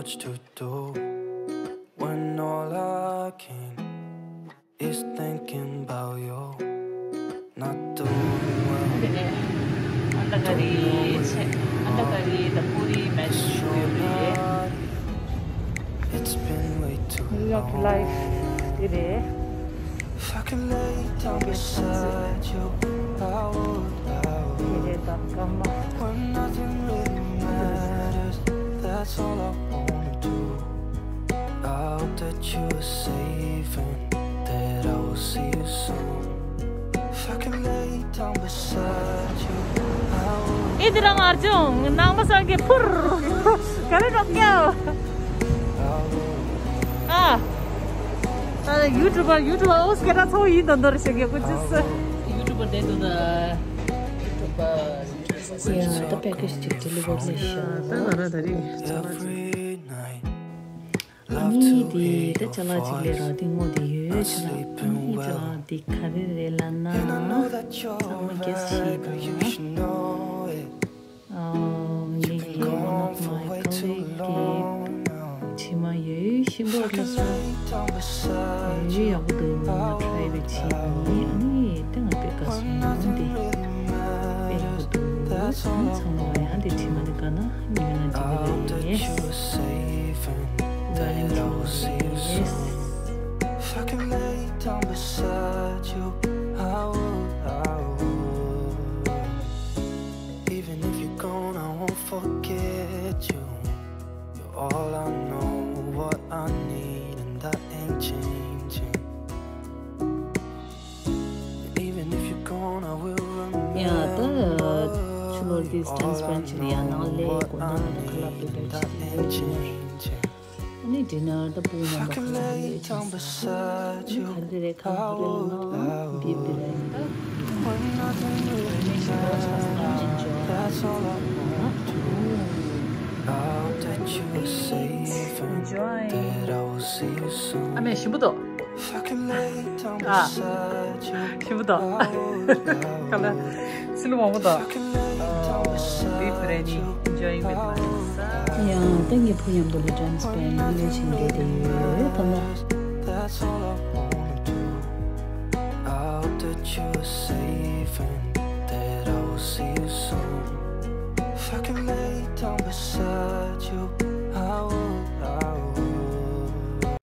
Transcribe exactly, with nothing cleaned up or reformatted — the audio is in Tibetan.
to do when all I can is thinking about you not doing well. It's been way too long. Love life. If I could lay down beside you, I would, I would. When nothing really matters, that's all I wanna do. I hope that you are safe and that I will see you soon. If I could lay down beside you, I would. ཨེ་དེ་རང་ཨར་ཅུང་ནང་མ་སང་གི་ཕུར་ག་རེ་རོགས་ཀྱང་། ཨ། ཨ་ཡུ་ཊུབ་པར་ཡུ་ཊུབ་པར་ཨོ་སྐད་གྲགས་ཚ་བོ་ཡིན་དོ་འདོར་ཞེས་ཀྱི་ཀུ་ཅི་སི། ཡུ་ཊུབ་པར་བསྡད་འདུག་ད། ཡུ་ཊུབ་པར། ཡ་ད་པེ་ཀེ་ཇི་ཅིག་ཌེ་ལི་ཝར་ལས་ཤག་ད་ང་རང་ད་རིང་ཚ་བ་ཚ། ཨ་ནི་དེ་ད་ཅ་ལག་ཅིག་ལས་རག་དེ་ངོ་དེ་ཡོད་ཅ་ལག་ཨ་ནི་ཅ་ལག་དེ་ག་རེ་རེད་ལབ་ན། ཚང་མ་གེ་སི་ཤེས་དང་། ཨ་ངེད་ཀྱི་one of my colleague གི་དྲི་མ་ཡོད་ཤིན་པོ་རེད་སོང་། ཡོད་ཡག་པོ་འདུག་ང་ཊ་རའི་བྱས་ཡིན། ཨ་ནི་དེ་ང་དཔེ་དགའ་སོང་། དེ་དཔེ་ཡག་པོ་འདུག་ཨ་ནི་ཚང་མ་ལ་ཡང་དེ་དྲི་མ་དེ་དགའ་ན་ཉི་མ་ན་འགྲིག་གི་རེད། དཔེ་ཡག་པོ་འདུག If I can lay down beside you, I would, I would. Even if you're gone, I won't forget you. You're all I know, what I need, and that ain't changing. And even if you're gone, I will remember. ཡ་ད་ཆུ་ལོར་དེ་ཊའིམ་སྤེན་ཌི་བྱེད་ཡ་ནང་ལས་གོ་ན་ད་ཁ་ལག་པའི་བེད་ཆེད་ནས། ཨ་ནི་ཌི་ནར་ད་སྤུན་མཉམ་པོ་ཁ་ལག་ཡོད་ཅིག་ས། ཨ་ནི་ག་འདི་རེད་ག་འདི་རེད་ལབ་ན་འདི་འདི་རེད་ད། Enjoy. ཨ་མས་ཞིམ་པོ་འདུག་ཨ། ཞིམ་པོ་འདུག་ཁ་ལག་ཚིལ་མང་པོ་འདུག Beef biryani, enjoying with my son. ཡང་ད་ངའི་བུ་མཉམ་དུ་ལ་ཊའིམ་སྤེན་ཌི་ལོས་བྱེད་བསྡད་དེ་ཡོད་ད་ལ། That's all I wanna do. I hope that you are safe and